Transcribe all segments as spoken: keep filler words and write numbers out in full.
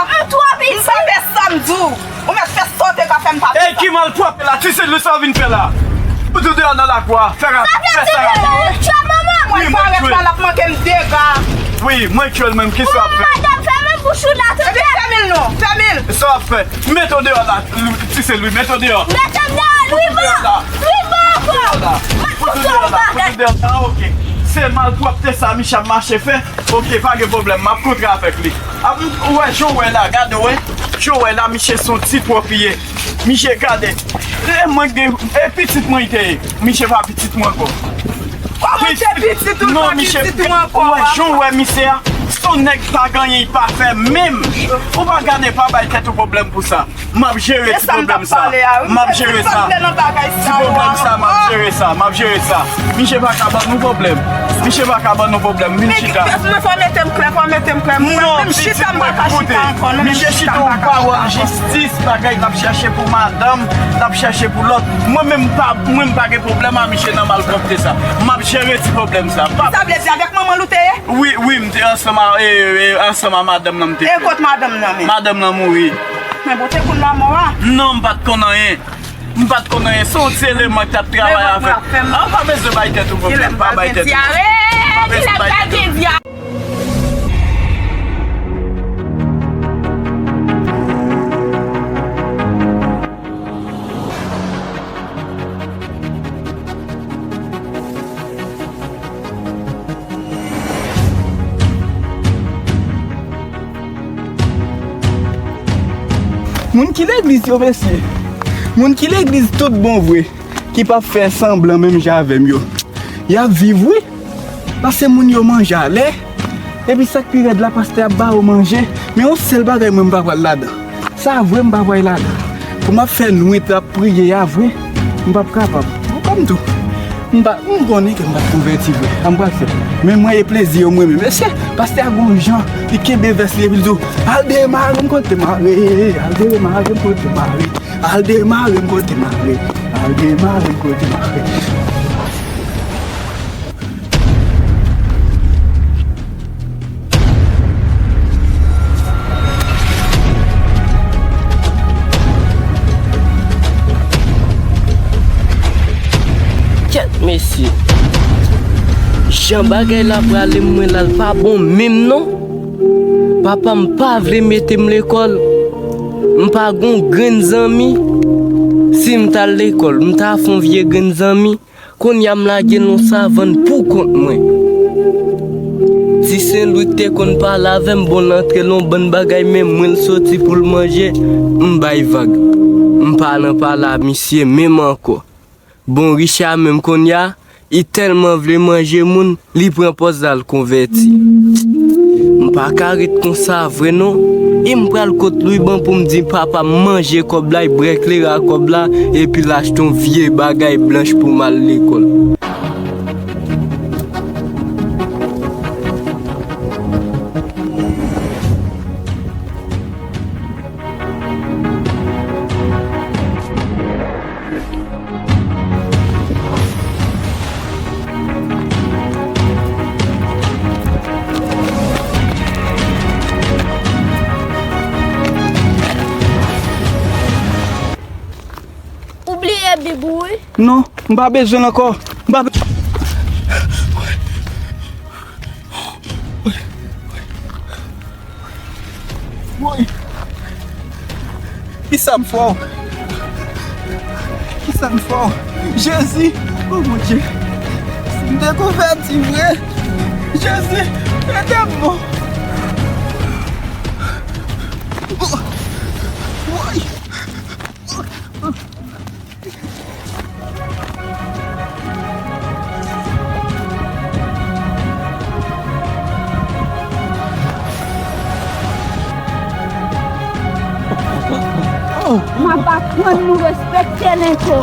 M twò piti. M pa fè sa m di w. Ou mèt fè sa w te ka fè, m pa fè sa. Ey, ki malpwòpte la? Ti Sen Lwi, sa w vin fè la? Ou tou deyò nan lakou a. Fè rap, fè sa rap. Sa vle di ke nou tchè manman? Mwen parèt la, l ap manke m dega. Wi, mwen tchè l menm, kisa w ap fè? Madanm, fèmen bouch ou la, tande. Ebyen, fèmen l non, fèmen l. Sa w ap fè? Mete w deyò la, Ti Sen Lwi, mete w deyò. Mete m deyò, Lwiban. Lwiban ankò. Mwen kontre yon bagay. Fout ou deyò la, fout ou deyò la. Ah, ok. Se malpwòpte sa Michel ap mache fè. Ok, pa gen pwoblèm, m ap kontre avèk li. Ap, ou wè jan w wè la, gade w wè. Jan w wè la, misye se yon ti twòp li ye. Misye gade. E mwen gen, e pitit mwen li te ye. Misye pa pitit mwen ankò. Kòman se pitit ou, pa pitit ou ankò? Ou wè jan w wè misye a? Se yon nèg pa gen anyen li pa fè menm. Ou pa gade, pa bay tèt ou pwoblèm pou sa. M ap jere ti pwoblèm sa. M ap jere sa. Ti pwoblèm sa, m ap jere sa. M ap jere sa. Misye pa ka ban nou pwoblèm. Misye pa ka ban nou pwoblèm. Vin chita. Mwen fò mete m klè, fò mete m klè. Non, pitit mwen, koute. Misye chita yon pawòl jistis, bagay l ap chèche pou madanm, l ap chèche pou lòt. Mwen menm pa, mwen m pa gen pwoblèm a misye nan malpwòpte sa. M ap jere ti pwoblèm sa. Sa vle di avèk manman l ou te ye? Wi, wi, m te ansanm a, e, e, ansanm a madanm nan m te. E kot madanm nan menm? Madanm nan mouri. Men bon, te konn lanmò a? Non, m pa t konn anyen. M pa t konn anyen. Se yon ti eleman ki t ap travay avè m. An, pa bezwen bay tèt ou pwoblèm. Pa bay tèt ou. Pa bezwen bay tèt ou. Moun ki legliz yo, mesye? Moun ki legliz tout bon vre, ki p ap fè sanblan menm jan avè m yo? Y ap viv, wi. Paske moun yo manje alè. Epi sa k pi rèd la, pastè ap ba yo manje. Men yon sèl bagay mwen m pa pral ladan. Sa vre m pa pral ladan. Pou m ap fè nwit ap priye a vre, m p ap kapab. Ou konn tou. M pa, m konnen ke m p ap konvèti vre. Sa m pral fè? Men mwen e plezi yo m renmen. Mesye, pastè a gon jan, li kenbe vès li epi l di w, "Al demare m kote mare, al demare m kote mare." Al demare m kote mare. Al demare m kote mare. Kèt mesye. Jan bagay la prale, mwen la l pa bon menm non. Papa m pa vle mete m lekòl. M pa gon grenn zanmi. Si m t al lekòl, m ta fè yon vye grenn zanmi. Kounye a m lage l nan savann pou kont mwen. Ti Sen Lwi te konn pale avè m, bon l antre l yon bann bagay, men mwen l soti pou l manje, m bay vag. M pa nan pale a misye menm ankò. Bon, Richard menm kounye a, li tèlman vle manje moun, li pran pòz la l konvèti. M pa ka ret konsa vre non. E m pral kot Lwiban pou m di papa m manje kòb la, li bwè klere a kòb la, epi l achte yon vye bagay blanch pou m al lekòl. Ou bliye Bib ou wi. Non, m pa bezwen l ankò. M pa be- Woy! Kisa m fè w? Kisa m fè w? Jezi! O Bondye! Si m te konvèti vre! Jezi! Ede m non! Woy! M ap aprann nou respekte lenko.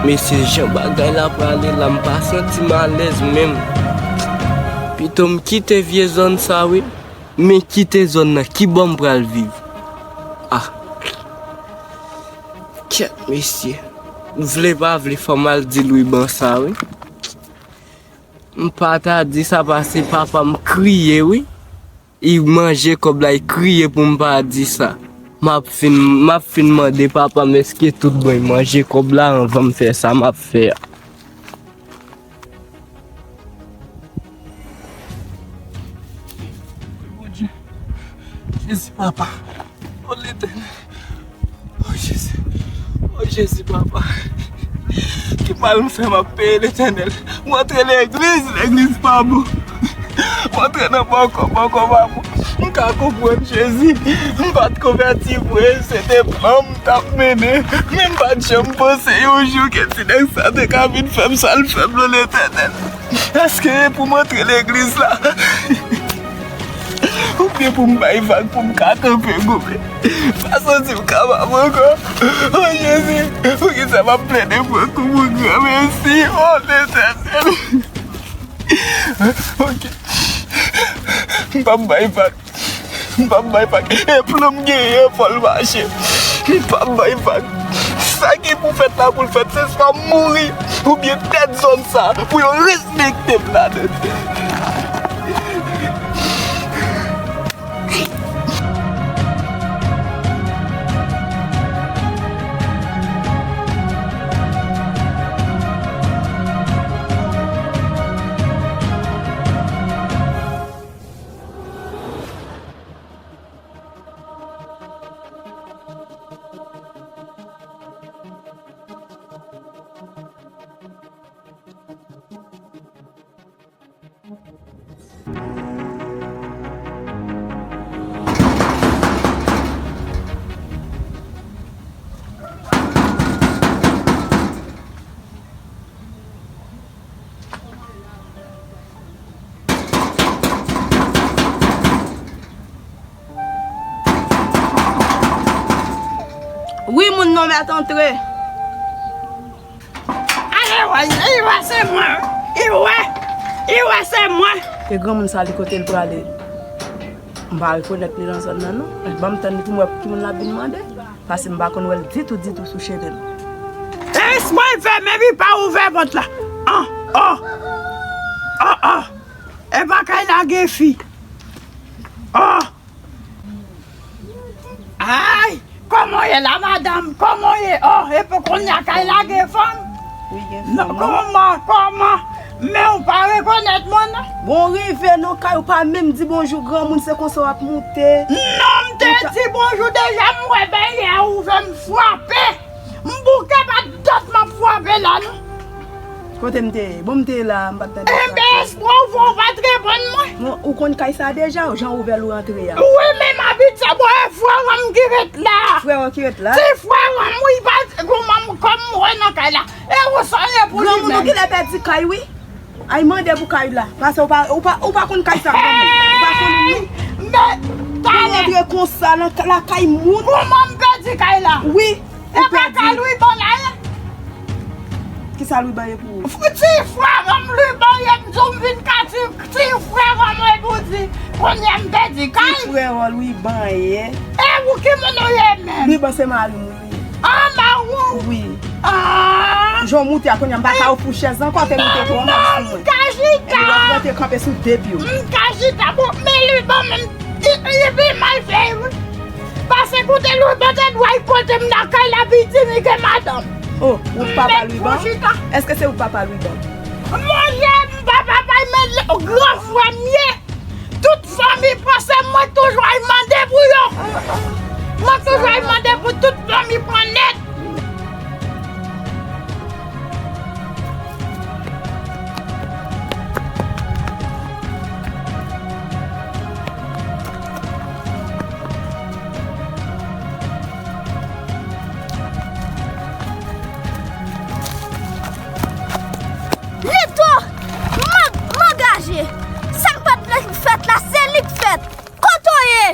Mesye, jan bagay la prale la, m pa santi m alèz menm. Pito m kite vye zòn sa wi. Men kite zòn nan, kibò m pral viv? Ah. Kèt mesye. Vle pa vle, fò m al di Lwiban sa wi. M pa ta di sa paske papa m kriye wi. Li manje kòb la, li kriye pou m pa di sa. M ap fin, m ap fin mande papa m èske tout bon li manje kòb la anvan m fè sa m ap fè a. Bondye. Jezi, papa. O Letènèl. O Jezi. O Jezi, papa. Ki mal m fè m ap peye, Letènèl? M antre legliz, legliz pa bon. M antre nan bòkò, bòkò pa bon. M ka konprann Jezi. M pa t konvèti vre, se te plan m t ap mennen. Men m pa t janm panse yon jou ke ti nèg sa te ka vin fè m sa l fè m lan, Letènèl. Èske e pou m antre legliz la? Oubyen pou m bay vag pou m ka kanpe goumen? Pa santi m kapab ankò. O Jezi, poukisa m ap plede pran kou pou granmesi? O Letènèl. Ok. M p ap bay vag. M p ap bay vag. E plan m genyen an, fò l mache. M p ap bay vag. Sa ki pou fèt la pou l fèt, se swa m mouri oubyen tèt zòn sa pou yo respekte m ladan. Wi, moun, non, mèt antre. Ale wè, li wè se mwen. Li wè, li wè se mwen. E granmoun sa, li kote l prale? M pa rekonèt li nan zòn nan, non. Ban m tann li pou m wè pou ki moun l ap vin mande. Paske m pa konn wè l ditou, ditou sou chemen. Espre fèmen, li pa ouvè pòt la. An, oh, oh, oh. E pa kay la gen fi. Oh. Ay, kòman w ye la, madanm? Kòman w ye? Oh, epi kounye a kay la gen fanm? Wi, gen fanm, wi. Non, kòman, kòman? Men w pa rekonèt mwen, non? Bon, w rive nan kay ou pa menm di bonjou granmoun, se konsa w ap moute. Non, m te di bonjou deja, m wè bèyè a ouvè, m frape. M bouke pa dòt m ap frape la, non. Kote m te ye? Bon, m te ye la, m pa t tande. Enben, espwa w fè w pa t reponn mwen. Bon, ou konn kay sa deja, jan ouvè l ou rantre a. Wi, men m abitye, bon, e frè w ki ret la. Frè w ki ret la? Ti frè w, wi, pa t, kòman, kòm m wè nan kay la. E ou sa ye pou li menm? Granmoun, ou genlè pèdi kay, wi. Ay, mande pou kay la. Paske ou pa, ou pa, ou pa konn kay sa, granmoun. Ou pa konn li. Men, talè. Ou rantre konsa nan lakay moun. Kòman m pèdi kay la? Wi. E pa ka lwiban la ye? Kisa lwiban ye pou ou? Ti frè m lwiban ye, m di w m vin ka ti, ti frè m e pou di, kounye a m pèdi kay. Ti frè w lwiban ye? E pou ki moun ou ye menm? Lwiban se mari m, wi. An, mari w? Wi. An. Jan w moute a kounye a, m pa ka ofri w chèz ankò, te moute twò mal sou mwen. Non, m ka chita. Epi lòt mwen te kanpe sou de pye w. M ka chita, bon, men lwiban menm, li, li pi mal fè, wi. Pase kote Lwiban te dwe kote m lakay la, piti li gen madanm. Oh, ou papa Lwiban? Èske se ou papa Lwiban? Monchè, m pa papa l, men gran frè m ye. Tout fanmi panse mwen toujou al mande pou yo. Mwen toujou al mande pou tout fanmi pran nèt. Lito! M, m angaje! Sa k pa t dwe fèt la, se li k fèt! Kote w ye?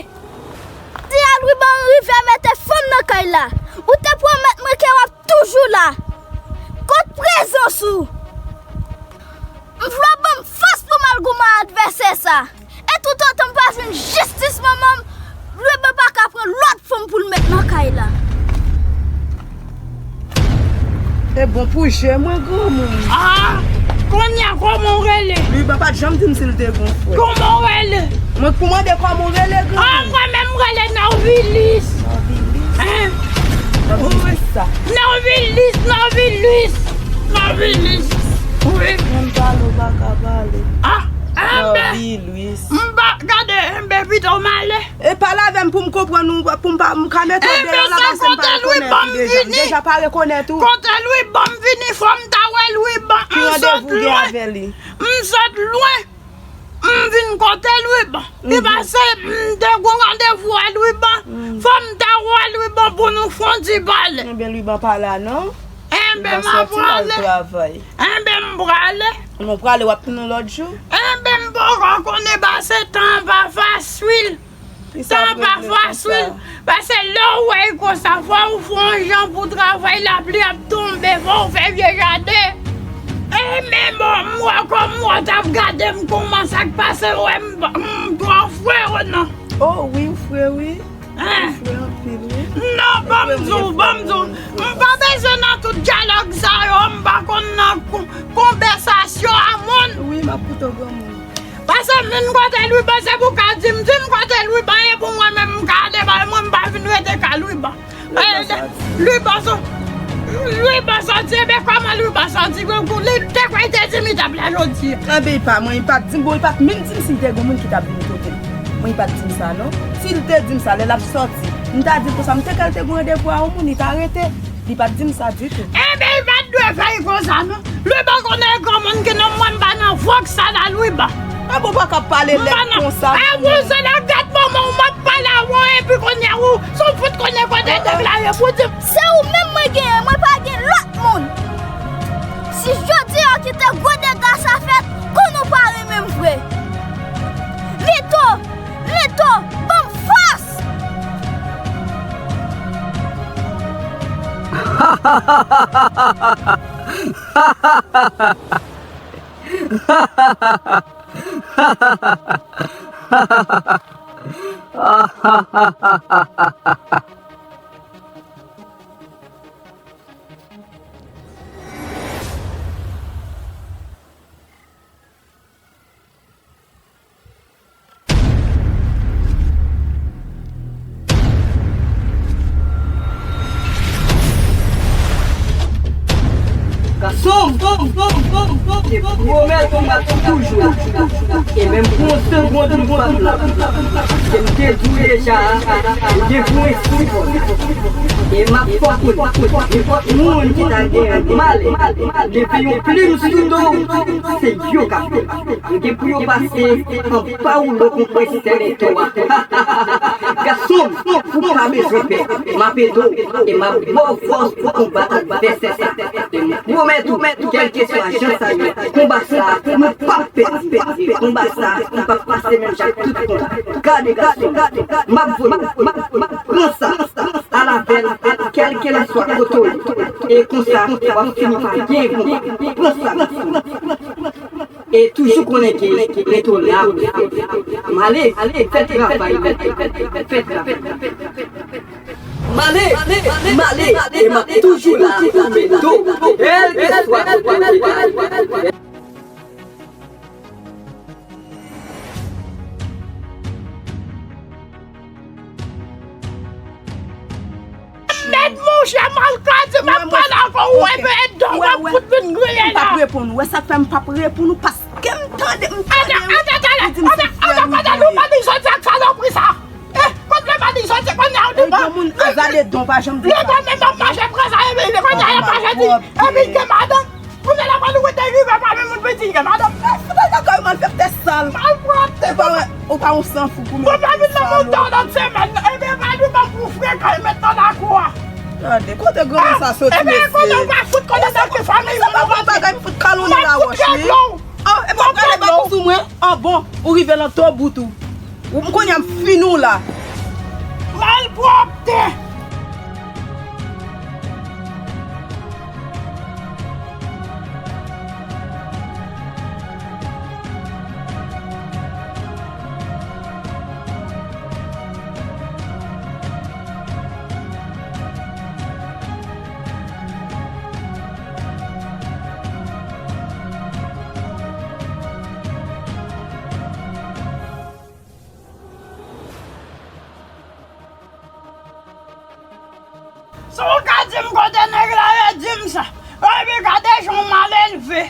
Di a Lwiban rive mete fanm nan kay la. Ou te pwomèt mwen ke w ap toujou la. Kot prezans ou? M vle w ban m fòs pou m al goumen ak advèsè sa. E toutotan m pa jwenn jistis manman m, Lwiban pa ka pran lòt fanm pou l met nan kay la. E bon pou je mwen, granmoun. Ah! Kounye a, kòman w rele? Pa t janm di m si l te gen yon frè. Kòman w rele? Mwen pou mande kòman w rele, granmoun. Ah, mwen menm m rele Norvilis. Norvilis? Hein? Norvilis sa? Norvilis, Norvilis, Norvilis. Wi. Mwen pale, w pa ka pale. Ah, enben. Norvilis. M pa gade, enben, pito m ale. E pale avè m pou m konprann ou, pou m pa, m ka mete w deyò la, paske m pa rekonèt ou deja. M deja pa rekonèt ou. Kote Lwiban m vini, fò m ta wè Lwiban. Ki randevou w gen avè li? M sot lwen. M vin kote Lwiban. Li pase m te gon randevou a Lwiban. Fò m ta wè Lwiban pou nou fè yon ti pale. Enben, Lwiban pa la non. Enben, m ap prale. Enben, m prale. Nou prale, w ap tounen lòt jou. Enben, m poko konnen, pase tan an pa fasil. Tan pa fasil. Paske lè w wè l konsa, fò w fè yon jan pou travay, lapli ap tonbe, fò w fè vye jaden. E men bon, m wè kòm w t ap gade m kòman sa k pase, w wè m, m twò fre, o non. O wi, w fre, wi. Hein? Ou fre anpil, wi. Non, ban m di w, ban m di w. M pa bezwen nan tout dyalòg sa yo, m pa konn nan kon-, konvèsasyon a moun. Wi, m ap koute w, granmoun. Paske m vin kote Lwiban, se pou w ka di m, di m kote Lwiban ye pou mwen menm m ka ale, paske mwen m pa vin rete ka Lwiban. Lwiban sòti. Lwiban sòti, enben kòman Lwiban sòti? Li te kwè li te di m li t ap la jodi a. Enben li pa, mwen li pa t di m, bon, li pa t menm di m si l te gen moun ki t ap vin kote l. Mwen li pa t di m sa non. Si l te di m sa, lè l ap sòti, m ta di l konsa, m te kwè l te gen randevou a yon moun, li pa rete. Li pa t di m sa ditou. Enben, li pa t dwe fè l konsa non. Lwiban konnen granmoun ki non mwen, m pa nan vòks sa la, Lwiban. A bon, pa ka pale nèg konsa. A bon, se la gad manman w, m ap pale avè w, epi kounye a ou, si w fout konnen kote nèg la ye, pou di m. Se ou menm mwen genyen, mwen pa gen lòt moun. Si jodi a w kite gwo dega sa fèt, konnen w pa renmen m vre. Mito, Mito, ban m fòs! Gason, se pwomèt ou m ap toujou. E menm pou yon segonn ou p ap la. Paske m te di w deja, m gen prensip. E m ap fè w konnen, nenpòt moun ki ta gen mal, leve yon plim sou do w, se yo k ap fè l. Yo gen pou yo pase anba woulo konpresè mèt yo a. Gason m, ou pa bezwen pè. M ap ede w e m ap ba w fòs pou konbat advèsè sa. E m pwomèt ou, kèlkeswa jan sa ye, konba sa a, nou p ap pèdi. E konba sa a, li p ap pase menm jan ak tout konba. Gade, gason m, m ap voye w, m ap, m ap pran sa a lavèl, kèlkeswa kote w ye. E konsa, w ap fini pa gen konba. Pran sa, gason m. E toujou konnen ke reto la pou fè. M ale, fè travay, fè travay. M ale, m ale, e m ap toujou la pou fè do, kèlkeswa kote w ye. Mèd monchè, malkradi, m ap pale avè w, wè, men dan w ap fout vin griyen la. M p ap reponn ou. Wè sa k fè m p ap reponn ou, paske m tande, m tande wi. Ou di m se frè Lwiban ye. Kote Lwiban li soti ak salopri sa? Eh, kote Lwiban li soti kounye a, Lwiban? Lwiban menm ap mache pran sa, epi kounye a y ap mache di, epi l gen madanm. Kounye a la, pa nou rete rive pa menm moun piti gen madanm. Fout al lakay ou, malfektè sal. Malpwòpte. Ou pa wè, ou pa yon sanfou pou mwen. Ou pa vin nan mouton lòt semèn. Ebyen, pa nou ban pou frekan, l met nan lakou a. Gade, kote granmoun sa soti, mesye? Ebyen, kote ou pa fout konnen nan ki fanmiy moun ou rantre. Sa pa bon bagay, m fout kalonnen lawòch, wi. Ah, ebyen, ou prale bat sou mwen? Ah, bon, ou rive nan to bout ou. Ou m konnen m fini w la. Malpwòpte. Kote nèg la ye di m sa. Epi gade jan w mal elve.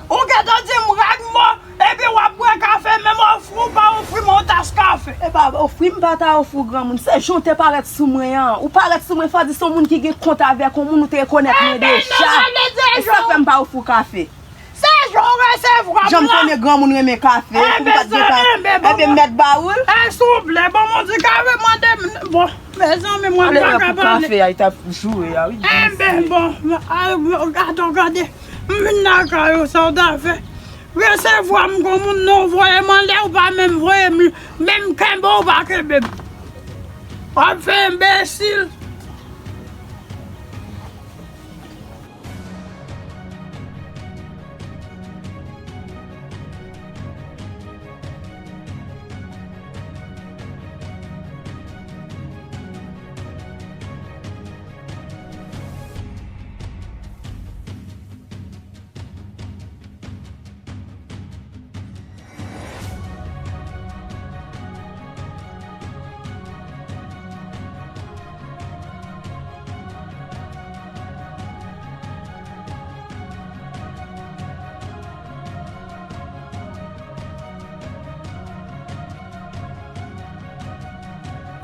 Ou gentan di m rag mo, epi w ap bwè kafe, menm ofri w pa ofri m yon tas kafe. E pa ofri m pa ta ofri w granmoun. Se jan w te parèt sou mwen an. Ou parèt sou mwen, fò di se yon moun ki gen kont avèk yon moun ou te rekonèt mwen deja. E sa k fè m pa ofri w kafe. Se jan w resevwa m la. Jan m konnen granmoun renmen kafe, pou m pa t gen tan. Enben, mèt ba ou l. E souple, bon, moun di kafe, mande m, bon, mezanmi, mwen pa ka pale. Kafe a, li t ap joure a, wi. Enben, bon, a, gade, gade, m vin nan kay ou, sa w ta fè. Resevwa m kon moun non, voye m anlè, ou pa menm voye m, menm kenbe, ou pa kenbe m. W ap fè enbesil.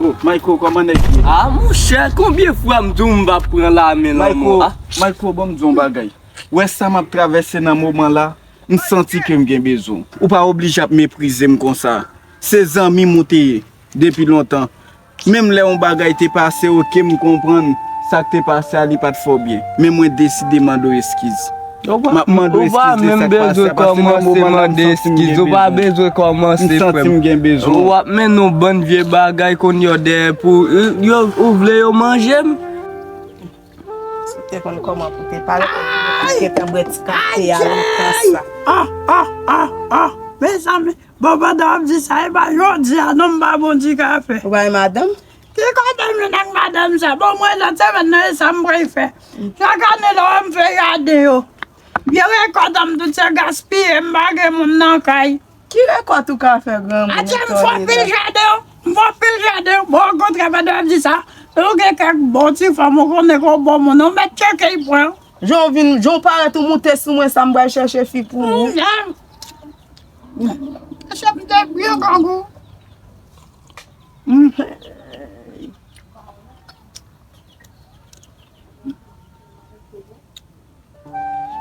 Oh, Mayko, kòman nèg ye? Ah, monchè, konbyen fwa m di w m pa pran lame lanmò? Mayko, ah. Mayko, ban m di w yon bagay. Wè sa m ap travèse nan moman la, m santi ke m gen bezwen w. Ou pa oblije ap meprize m konsa. Se zanmi m ou te ye depi lontan. Menm lè yon bagay te pase, oke, m konprann sa k te pase a, li pa t fè w byen. Men mwen deside mande w eskiz. M ap mande w eskiz de sa k pase a, paske nan moman la, m santi m gen bezwen. Ou pa bezwen kòmanse, frè m. M santi m gen bezwen. W ap mennen yon bann vye bagay kounye a dèyè pou yo, ou vle yo manje m? Si w te konn kòman pou te pale, ou te gentan bwè ti kafe a lontan sa. Ah, ah, ah, ah, mezanmi, bon, pandan w ap di sa, e pa jodi a non, m pa bon ti kafe. Ou pa gen madanm? Ki kote m vin ak madanm sa? Bon, mwen, lòt semèn nan, e sa m pral fè. Chak ane, lè w wè m fè jaden yo, vye rekòt an m tout se gaspiye, m pa gen moun nan kay. Ki rekòt ou ka fè granmoun? Atye m fè pil jaden, m fè pil jaden. Bon, okontrè, pandan w ap di sa, ou gen kèk bon ti fanm ou konnen ke w bon moun, ou mèt tcheke y pran. Jan w vin, jan w parèt ou moute sou mwen sa, m pral chèche fi pou ou. Chèf de byen kòk ou.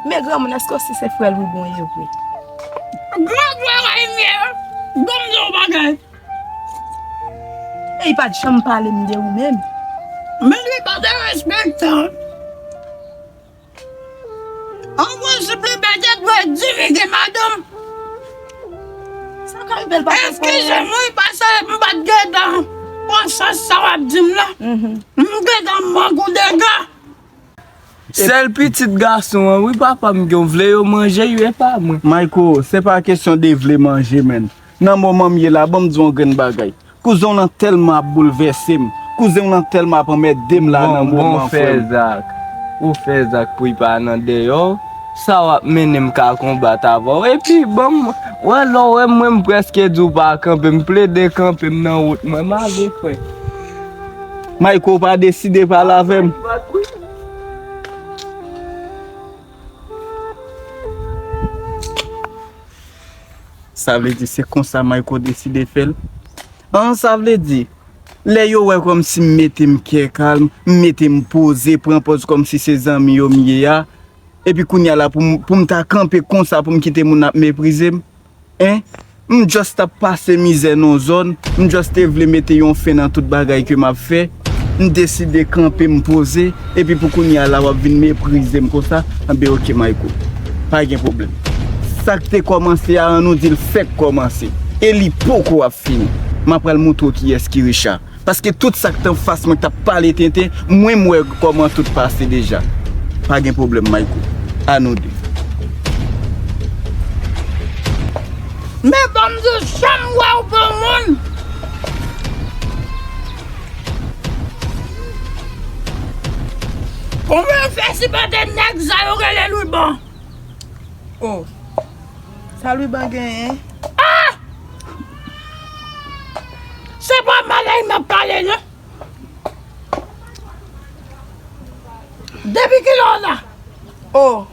Men granmoun, èske w si se frè Lwibon ye vre? Gran travay m ye. Ban m di w yon bagay. E li pa t janm pale m de ou menm. Men li pa te respektan. An prensip, li pa te dwe di li gen madanm. Sa ka rive l pa te konnen. Eskize m wi, paske m pa t gentan pran sans sa w ap di m la. M gentan mank ou dega. Sèl pitit gason an, wi, papa m gen, w vle yo manje, yo, e pa mwen. Mayko, se pa kesyon de vle manje, menn. Nan moman m ye la, ban m di w yon grenn bagay. Kouzen w lan tèlman ap boulvèse m. Kouzen w lan tèlman ap anmède m la nan moman, frè m. Bon, bon, fè zak. Ou fè zak pou y pa nan dèyè w. Sa w ap mennen m ka konbat avè w. Epi, ban m, wè, lè w wè mwen, m prèske di w pa kanpe, m plede kanpe, m nan wout mwen, m ale, frè. Mayko, w pa deside pale avè m? Sa vle di se konsa Mayko deside fè l? An, sa vle di, lè yo wè kòmsi m mete m kè kalm, m mete m poze, pran pòz kòmsi se zanmi yo m ye a, epi kounye a la pou m, pou m ta kanpe konsa pou m kite moun ap meprize m? Hein? M just t ap pase mizè nan yon zòn, m just te vle mete yon fen nan tout bagay ke m ap fè. M deside kanpe, m poze, epi pou kounye a la w ap vin meprize m konsa. Anben, oke, Mayko. Pa gen pwoblèm. Sa k te kòmanse a, an nou di l fèk kòmanse. E li poko ap fini. M ap pral moutre w kiyès ki Richa. Paske tout sa k t anfas mwen k t ap pale tenten, mwen m wè kòman tout pase deja. Pa gen pwoblèm, Mayko. A nou de. Men ban m di w, janm wè w pou moun. Konbyen w fè sipòte nèg sa yo rele Lwiban? Oh. Sa Lwiban genyen? Ah! Se pa malèy m ap pale, non. Ki lè w la? Oh,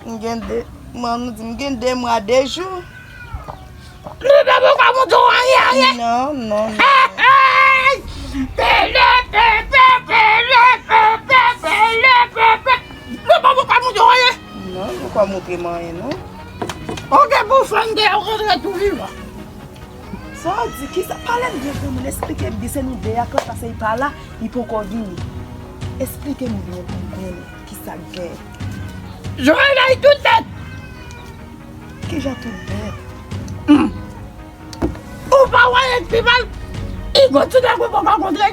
m gen de, man, nou di m gen de mwa, de jou. Li pa poko montre w anyen, anyen. Non, non, non. Hey, hey! Pele, pepe, pele, pepe, pele, pepe. Li pa poko montre w anyen. Non, li poko montre m anyen, non. Ok, pou fè m deyò, ou rantre tou vivan. Sa w di, kisa? Pale m byen, granmoun, esplike m byen, se nou de a k la, paske li pa la, li poko vini. Esplike m byen pou m konnen kisa k gen. Joël ay tout nèt. Kijan tout nèt? Hmm. Ou pa wè l pi mal? Li gon ti nèg ou poko kontre.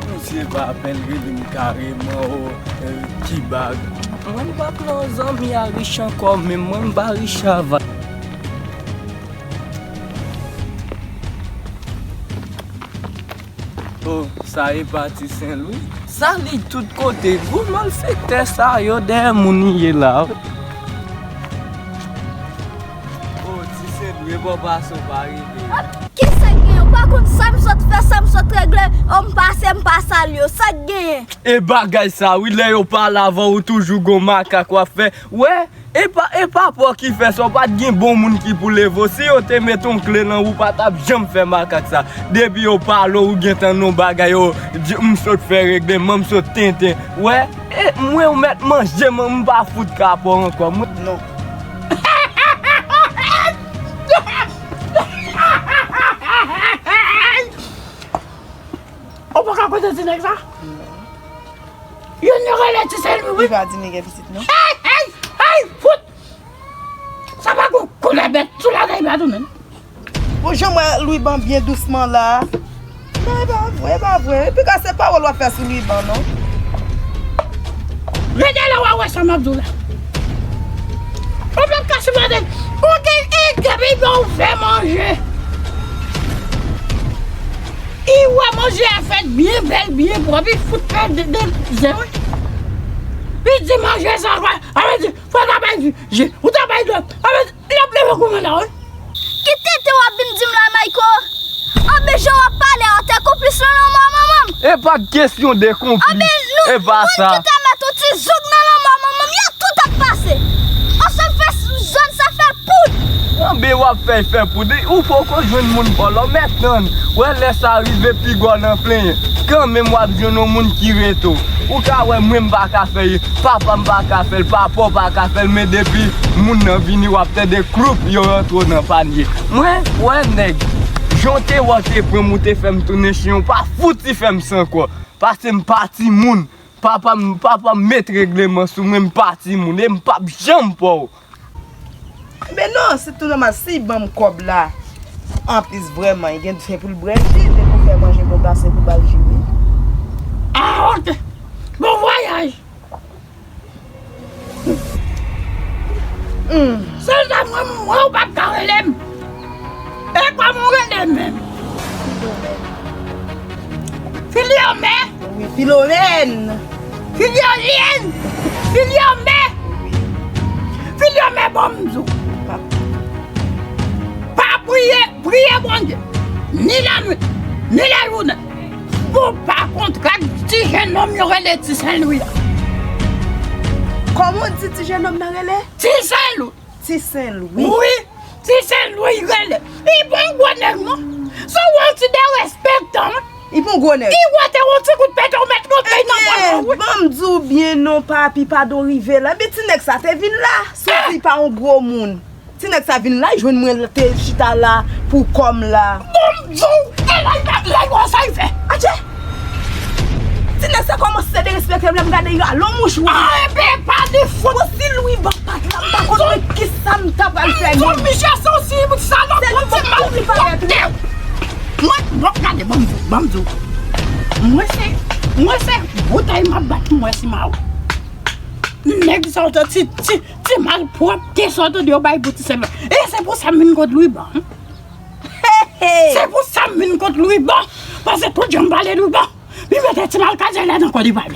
Misye pa apèl rele m kareman, o, e, T-Bag. Mwen m p ap nan zanmi a rich ankò, men mwen m pa rich avan. Oh, sa e pa Ti Sen Lwi? Sa li tout kote, gwo malfektè sa yo dèyè moun li ye la. Oh, Ti Sen Lwi, e bò pase w pa rive. Kisa k genyen? Ou pa konn sa m sot fè, sa m sot regle, o m pase, m pa salye w. Sa k genyen? E bagay sa wi, lè yo pale avè w, ou toujou gon makak w ap fè. Wè, E pa, e pa pa w ki fè sa, w pa t gen bon moun ki pou leve w. Si yo te met yon kle nan ou, w pa t ap janm fè makak sa. Depi yo pale w, ou gentan nan yon bagay, yo di, m sot fè regleman, m sot tenten. Wè, e mwen, ou mèt manje m, m pa fout ka pa w ankò. Mwen, non. Ou pa ka kote ti nèg sa? Youn yo rele Ti Sen Lwi, wi. Li pa di li gen pitit, non. Hey, hey, hey, fout! Sa pa gon koulè bèt sou lakay pa tou menm. Bon, jan m wè Lwiban byen dousman la. Non, e pa vre, e pa vre. Epi ka se pawòl w ap fè sou Lwiban, non. Rete la, w a wè sa m ap di w la. Ou p ap ka sipòte. Ou gen ide, depi bon ou fè manje. Li wè manje a fèt byen bèl, byen pwòp, li fout pèdi de, de zen, wi. Li di manje sa, wè, sa vle di, fò w ta bay je, ou ta bay dlo, sa vle di, l ap leve goumen la, wi. Ki tenten w ap vin di m la, Mayko? Anben, jan w ap pale a, w te konplis nan lanmò manman m. E pa t kesyon de konplis, anben, nou, e pa moun sa. Ki te mèt yon ti zouk nan lanmò manman m, yo tout ap pase. Ansanm fè zòn sa fè poud. Anben w ap fè fè poud. Ou poko jwenn moun pa w la, w mèt tann. Wè lè sa rive, piga w nan plenyen. Kanmenm w ap jwenn yon moun ki rete w. Ou ka wè mwen m pa ka fè l, papa m pa ka fè l, papa w pa ka fè l, men depi moun nan vini, w ap tande kloup, yo rantre w nan panye. Mwen, wè nèg, jan w te wè w te pran m, ou te fè m tounen chen, ou pa fouti fè m san kò. Paske m pa timoun. Papa m, papa m met regleman sou mwen, m pa timoun, e m p ap janm pa w. Men non, se tou nòmal, si ban m kòb la, anplis vrèman, li gen, se pou l bwè ji, depi w fè manje pou l pase pou ba l ji, wi. Ah, ok. Bon vwayaj. Hmm. Sèl sa mwen, mwen, ou p ap ka rele m. E kòman w rele m menm? Filomè? Wi, Filomèn. Filomèn. Filomè. Filomè, bon m di w. Pa priye, priye Bondye. Ni lannuit, ni lajounen. Pou w pa kontre ak ti jennonm yo rele Ti Sen Lwi a. Kòman w di ti jennonm nan rele? Ti Sen Lwi. Ti Sen Lwi. Wi, Ti Sen Lwi rele. Li pa yon gwo nèg non. Se yon ti derespektan wi. Li pa yon gwo nèg. Li wè te yon ti kout pete ou mèt rantre nan pòch ou wi. Ban m di w byen non papi, padon rive la. Ebyen ti nèg sa te vin la. Si w di pa yon gwo moun. Ti nèg sa vin la, li jwenn mwen te chita la pou kò m la. Bon m di w, e la l pa, la l wè sa l fè. Atchè! Ti nèg sa kòmanse derespekte m, lè m gade y alon mouch wouj. Ah, enben, pa di fout. Bon, si Lwiban pa t la, m pa konn mwen kisa m ta pral fè menm. Misye se yon ti salòp, yon ti malpwòpte. Mwen, bon, gade, ban m di w, ban m di w. Mwen se, mwen se boutèy m ap bat pou mwen si ma wè. Nèg sa yo te ti, ti, ti malpwòpte sa yo te di yo bay pou ti sèlman. E se pou sa m vin kot Lwiban. Se pou sa m vin kot Lwiban. Paske tout jan m pale Lwiban, li mete ti malkazèl la nan kò li pale.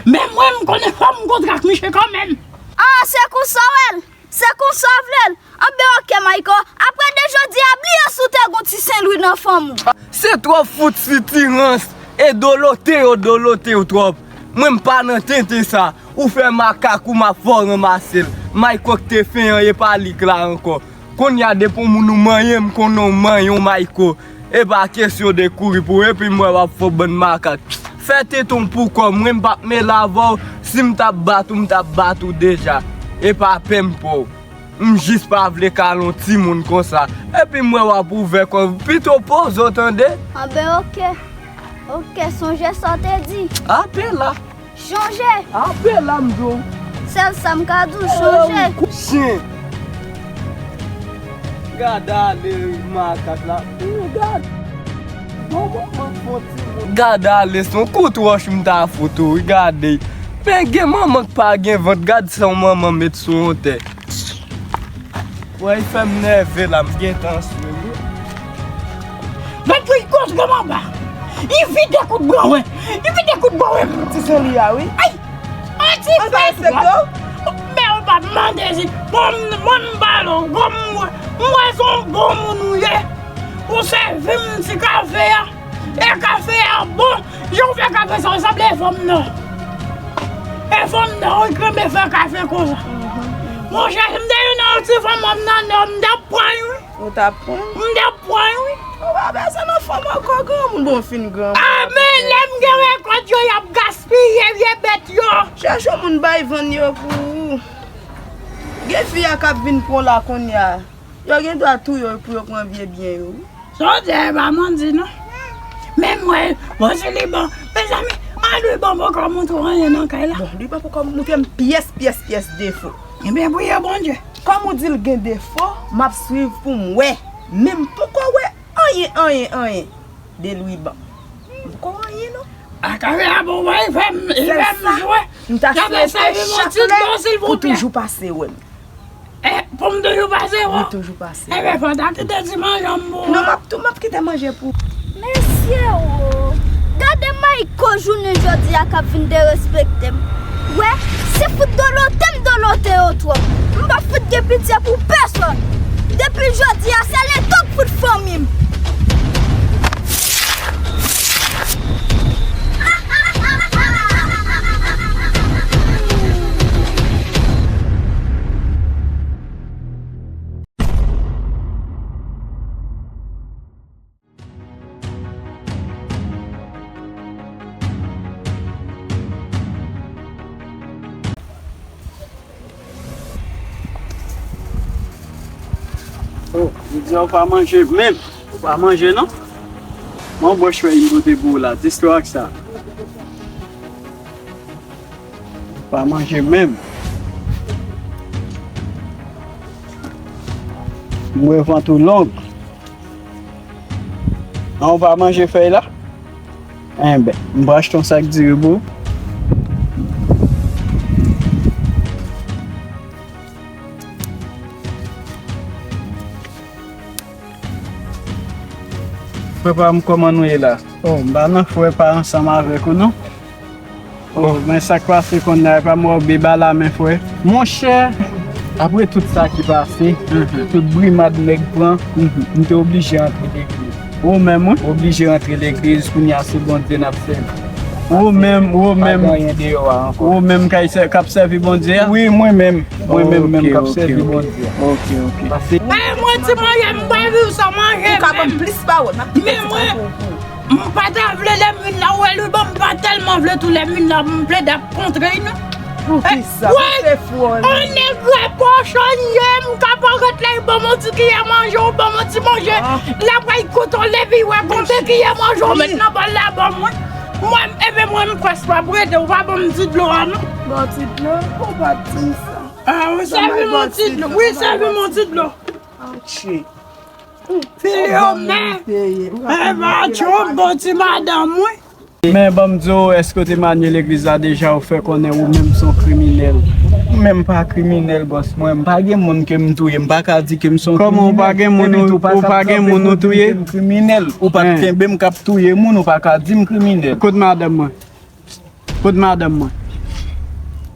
Men mwen, m konnen fò m kontre ak misye kanmenm. Ah, se konsa w wè l? Se konsa w vle l? Anben oke, Mayko. Apre de jodi a, bliye si w te gon ti Sen Lwi nan fanm ou. Se twòp fout sitirans e dolote yo dolote w twòp. Mwen m pa nan tenten sa. Ou fè makak ou, m ap fè w ranmase l. Mayko k te fen an, e pa li k la ankò. Kounye a depi yon moun ou manyen, m konnen w manyen w Mayko. E pa kesyon de kouri pou ou, epi m wè w ap fè w bann makak. Fè tenten w pou kò w, mwen m p ap mele avè w, si m t ap bat ou, m t ap bat ou deja. E pa pè m pè w. M jis pa vle kale yon timoun konsa. Epi m wè w ap ouvè kò w, pito poze w tande. Anben oke. Oke, sonje sa w te di. Ape la. Chonje! Ape la m di w. Sèl sa m ka di w, chonje. Chen. Gade ale makak la. Gade. Bon, bon, bon, bon, timoun. Gade ale, se yon kout wòch m ta fout ou, wi, gade. Men gen manman k pa gen vant, gad sa yon manman met sou yon tè. Wè, li fè m nève la, m gentan swe wi. Gad pou li kontre m anba. Li vide kout bwa wè. Li vide kout bwa wè. Ti Sen Lwi a wi. Ay! An ti fè dwòl. Men ou pa mande si. Bon, m- mwen m pale w. Bon, m wè, m wè se yon bon moun ou ye. Ou sèvi m ti kafe a. E kafe a bon. Jan w fè kafe sa, w sanble fanm nan. E fanm nan, w renmen fè kafe konsa. Monchè, si m te youn nan yon ti fanm, m nan, m t ap pran l, wi. Ou t ap pran l? M t ap pran l, wi. Ou pa bezwen nan fanm ankò, granmoun, bon, w fin granmoun. A, men lè m gen rekòt yo, y ap gaspiye vye bèt yo. Chèche yon moun bay vann yo pou ou. Gen fi a k ap vin pran w la kounye a. Yo gen dwa touye w pou yo pran vye byen yo, wi. Sa w di a, e pa manti non. Men m wè, bon, si li bon, mezanmi, a li bon poko montre w anyen nan kay la. Bon, li bon poko montre m pyès, pyès, pyès defo. Ebyen, priye Bondye. Kòm ou di l gen defo, m ap swiv pou m wè. Men m poko wè anyen, anyen, anyen de Lwiban. M poko wè anyen non. A kare a bon, wè, li fè m, li fè m jwe. M ta swete chak lè pou toujou pase wè m. E, pou m toujou pase wè w. Wi, toujou pase. Ebyen, fò w ta kite ti manje m pou ou. Non, m ap tou, m ap kite manje pou ou. Mesye o! Gade Mayko jounen jodi a k ap vin derespekte m. Wè, se fout dolote m dolote yo twòp. M p ap fout gen pitye pou pèsonn. Depi jodi a, se letan k fout fanmi m. Oh, jodi a ou pa manje menm. Ou pa manje non. Mwen bò chwè m pote pou ou la. Distwa ak sa. Pa manje menm. M wè vant ou long. An, ou pa manje fèy la? Enben, m pral achte yon sak diri pou ou. Frè pa m, kòman nou ye la? Oh, m pa nan frè pa ansanm avèk ou non. Oh, men sa k pase konnya, e pa m wè w beba la men frè. Monchè, apre tout sa ki pase, tout brimad nèg pran, m te oblije antre legliz. Ou menm, wi. Oblije rantre legliz, kounye a se Bondye n ap sèvi. Ou menm, ou menm. Pa gen anyen deyò a ankò. Ou menm k ap sèvi Bondye a? Wi, mwen menm. Mwen menm, menm k ap sèvi Bondye a. Ok, ok. Pase. Ey, mwen ti manje, m pa viv san manje. Ou ka ban m plis pawòl, m ap kite ti pawòl pou ou. M pa ta vle lè m vin la, ou wè, Lwiban, m pa tèlman vle tou lè m vin la, m plede ap kontre, non. Poukisa? Pou se fwon. On nèg rèpòchon ye, m ka parèt la, li ban m on ti kiyè manje, ou ban m on ti manje. L ap pral koute w, lepi wè konbyen kiyè manje ou met nan bòl la ban mwen. Mwen, ebyen mwen, m prèske p ap rete, ou pa ban m ti dlo a, non. Bon, ti dlo, ou pa t di m sa. Ah, wi, sèvi m on ti dlo. Wi, sèvi m on ti dlo. Filomè, e pa tchonp bon ti madanm, wi. Men ban m di w, èske w te manye legliz la deja, ou fè konnen ou menm se yon kriminèl? Ou menm pa kriminèl, bòs mwen. M pa gen moun ke m touye, m pa ka di ke m se yon kriminèl. Kòman ou pa gen moun, ou pa gen moun ou touye? Ou pa t kenbe m k ap touye moun, ou pa ka di m kriminèl. Kot madanm mwen? Kot madanm mwen?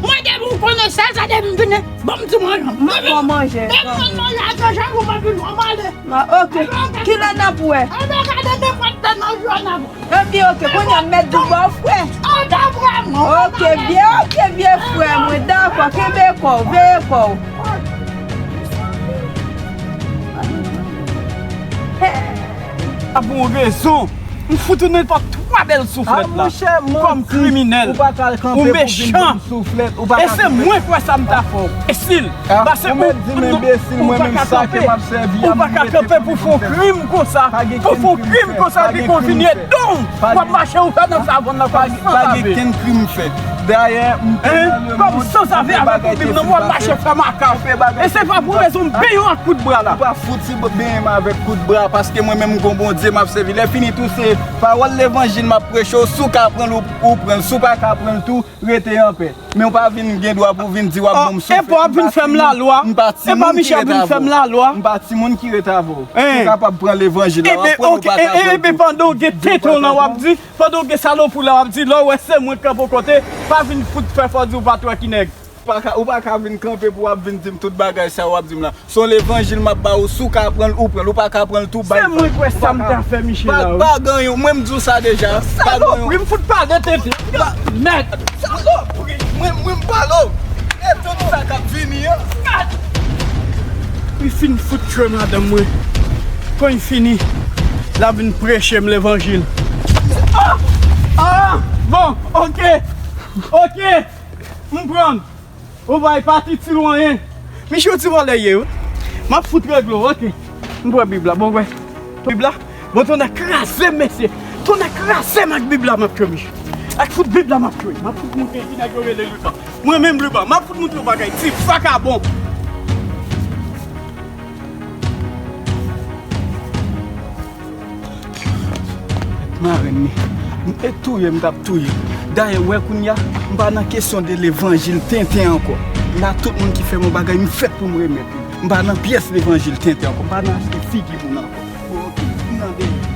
Mwen depi ou konnen sèl sa depi m vini. Bon, m di mwen non. M ap fè manje. Depi m manje ak Jean Jan, ou pa vin wè m ale. Ma, ok. Kilè n ap wè? Anben, gade nenpòt lè nan jou a n ap wè. Ebyen, ok, kounye a m mèt di w ba w frè. Ok, byen, ok, byen, frè mwen, dakò, kenbe kò w, veye kò w. A pou yon rezon, m fout ou nenpòt twa bèl souflèt la. Kòm kriminèl, ou mechan, e se mwen k wè sa m ta fè w. Enbesil, pase ou, ou pa ka kanpe, ou pa ka kanpe pou fè yon krim konsa, pou fè yon krim konsa, epi pou w vin edan w, w ap mache ou fè nan savann nan kòm sanzave. Pa gen kenn krim m fè. Dayè, m te nan lemonn, kòm sanzave avèk yon bib nan men w, w ap mache fè makak. E se pa pou rezon m benyen w ak kout bra la. Ou pa fouti benyen m avèk kout bra, paske mwen menm m gon Bondye m ap sèvi. Lè fini tou, se pawòl levanjil m ap preche w, si w ka pran l, ou, ou pran l, si w pa ka pran l tou, rete anpè. Men w pa vin gen dwa pou w vin di w ap ban m souflèt. Epa w ap vin fè m lalwa? M pa timoun ki ret avè w. M pa timoun ki ret avè w. Si w kapab pran levanjil la, w ap pran l, ou pa ka pran l tou. Ebyen, pandan w gen tenten w lan, w ap di, pandan w gen salopri w lan, w ap di, lè w wè se mwen k kanpe w kote, pa vin fout fè fò di w pa t wè ki nèg. Ou pa ka, ou pa ka vin kanpe pou w ap vin di m tout bagay sa w ap di m la. Se yon levanjil m ap ba ou, si w ka pran l, ou pran l, ou pa ka pran l tou, bay. Se mwen k wè sa m ta fè Michel la, wi. Pa, pa gen yon, mwen m di w sa deja. Salopri, m fout pale tenten. Mèd. Salopri, mwen, mwen m pale w. E tout sa k ap vini an. Li fin fout tchwe madanm mwen. Kon li fini, l ap vin preche m levanjil. Ah! Ah! Bon, ok. Ok. M pran. Ou bay pati ti lwen. Michel, ti vòlè ye, wi. M ap fout regle w, ok. M pran bib la, bon, wè. Bib la. Bon, tonnè kraze m, mesye. Tonnè kraze m ak bib la, m ap tchwe, Michel. Ak fout bib la, m ap tchwe. M ap fout montre ki nèg yo rele Luka. Mwen menm, Liban, m ap fout montre w bagay, ti vakabon. Marenn li. E touye m t ap touye. Dayè, wè kounye a, m pa nan kesyon de levanjil tenten ankò. La, tout moun ki fè m yon bagay, m fèt pou m remèt li. M pa nan pyès levanjil tenten ankò. M pa nan achte figi moun ankò. Bon, oke, m nan dèyè.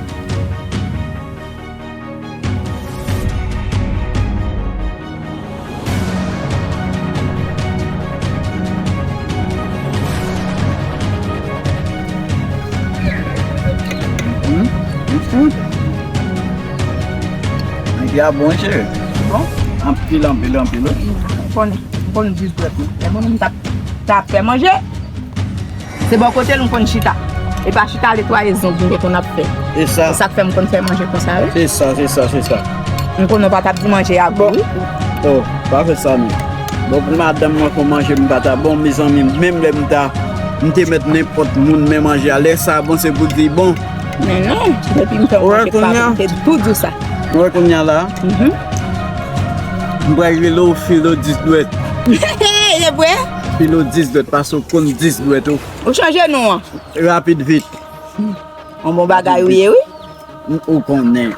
Hum, hum, hum. Nèg la bon, cheri. Bon, anpil, anpil, anpil, wi. Konn, konn di dwèt mwen. Lè mwen menm t ap, t ap fè manje. Se bò kote l m konn chita. E pa chita netwaye zong m te konn ap fè. E sa? Se sa k fè m konn fè manje konsa, wi. Se sa, se sa, se sa. M konnen w pa t ap di manje a gou, wi. Oh, pa fè sa non. Bon, pou madanm mwen fè manje m pa ta bon, mezanmi, menm lè m ta, m te mèt nenpòt moun men manje a. Lè sa bon, se pou di bon. Men non, depi m fè manje pa bon, m te tou di w sa. Ou wè kounye a la? Mhm. M pral rele w Filo dis dwèt. E vre? Filo dis dwèt, paske w konn dis dwèt ou. Ou chanje non an. Rapid vit. Yon bon bagay ou ye, wi. Ou konnen.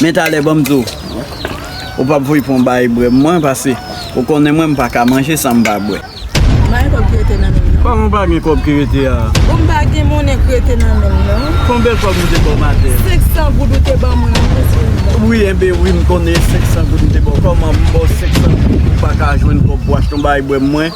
Men talè, ban m di w. Ou p ap voye pran bagay bwè mwen, paske ou konnen mwen, m pa ka manje san m pa bwè. M pa gen kòb ki rete nan men m, non. Kòman w pa gen kòb ki rete a? Bon, m pa gen monnen ki rete nan men m, non. Konbyen kòb m te ba w maten? Senk san goud ou te ban mwen, non, mesye. Wi, enben wi, m konnen senk san goud m te ba w. Kòman m ba w senk san goud, ou pa ka jwenn kòb pou w achte yon bagay bwè mwen?